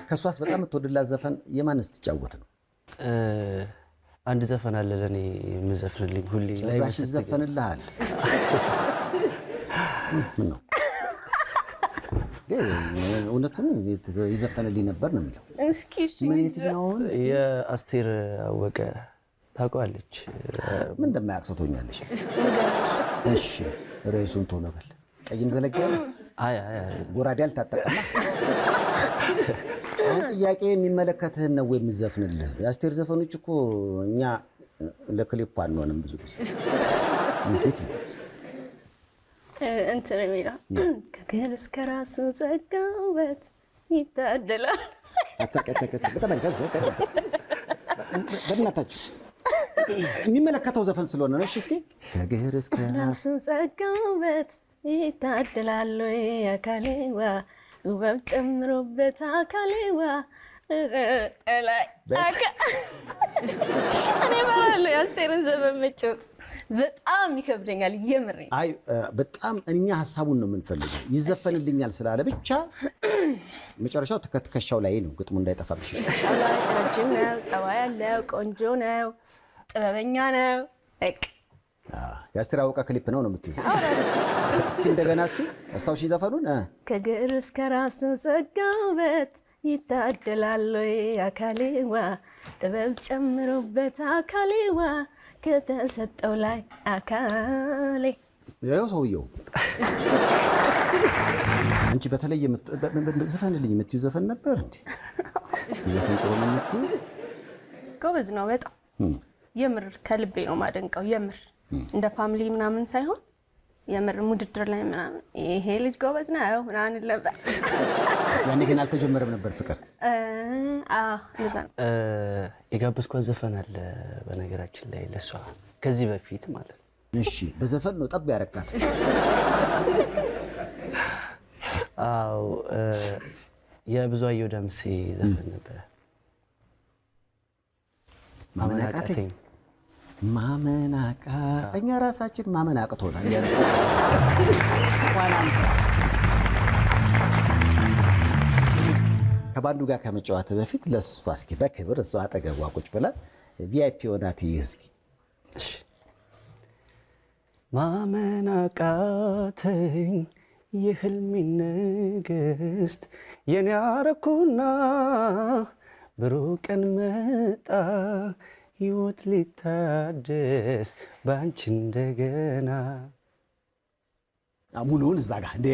ከእሷስ በጣም የምትወድላት ዘፈን የማን ስትጫወት ነው? አንድ ዘፈን አለ ለእኔ የምዘፍንልኝ ሁሌ ላይ ጭራሽ ይዘፈንልሃል። ምን ነው እውነቱን ይዘፈንልኝ ነበር ነው የሚለው። እስኪ እሺ፣ ምን የትኛውን? የአስቴር አወቀ ታውቀዋለች። ምን እንደማያውቅ ሰው ትሆኛለሽ። እሺ ርዕሱን ቶሎ በል። ቀይም ዘለግ ያለ አይ አይ አይ፣ ጎራዴ አልታጠቀማ። አሁን ጥያቄ የሚመለከትህን ነው የሚዘፍንልህ። የአስቴር ዘፈኖች እኮ እኛ ለክሊፑ አንሆንም ብዙ ጊዜ። እንዴት ነው? እንትን የሚለው ከግር እስከ ራሱ ጸጋ ውበት ይታደላል። አትሳቂ፣ አትሳቂ፣ አትሳቂ። በጣም አሪፍ፣ አትሳቂ። በእናታችሁ የሚመለከተው ዘፈን ስለሆነ ነው። እሺ እስኪ ከግር እስከ ራስ ራሱ ጸጋ ውበት ይታደላል ወይ አካሌዋ ውበት ጨምሮበት አካሌዋ ላይ እኔ እፈራለሁ የአስቴርን ዘፈን መጫወት በጣም ይከብደኛል። የምሬ አይ በጣም እኛ ሀሳቡን ነው የምንፈልገው። ይዘፈንልኛል ስላለ ብቻ መጨረሻው ከትከሻው ላይ ነው ግጥሙ እንዳይጠፋብሽ። ላይ ረጅም ነው፣ ጸባይ ያለው ቆንጆ ነው፣ ጥበበኛ ነው። በቃ የአስቴር አወቀ ክሊፕ ነው ነው የምትይው? እስኪ እንደገና እስኪ አስታውሺ ዘፈኑን። ከግር እስከ ራሱ ጸጋ ውበት ይታደላል ወይ አካሌዋ ጥበብ ጨምሮበት አካሌዋ ከተሰጠው ላይ አካሌ። ያው ሰውየው አንቺ በተለይ ዝፈንልኝ የምትይው ዘፈን ነበር እንዴ? ዘፈን ጥሩ ነው የምትይው? ጎበዝ ነው በጣም የምር ከልቤ ነው ማደንቀው። የምር እንደ family ምናምን ሳይሆን የምር ውድድር ላይ ምናምን ይሄ ልጅ ጎበዝ ነው ምናምን ነበር። ያኔ ግን አልተጀመረም ነበር ፍቅር። አዎ እንደዛ ነው። የጋበዝኳት ዘፈን አለ በነገራችን ላይ ለሷ ከዚህ በፊት ማለት ነው። እሺ በዘፈን ነው ጠብ ያረካት። አዎ የብዙአየሁ ደምሴ ዘፈን ነበረ። ማመን አቃተኝ፣ ማመን አቃተኝ። እኛ ራሳችን ማመን አቅቶናል። እንኳን አንተ። ከባንዱ ጋር ከመጫወት በፊት ለእሷ እስኪ በክብር እሷ አጠገቧ ቁጭ ብላ VIP ሆናት ይህ እስኪ። ማመን አቃተኝ የህልሜ ንግስት የኔ አረኩና ብሩህ ቀን መጣ ህይወት ሊታደስ በአንቺ እንደገና። ሙሉውን እዛ ጋር እንዴ!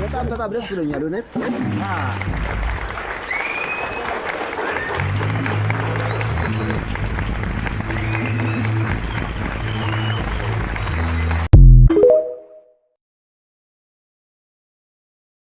በጣም በጣም ደስ ብሎኛል እውነት።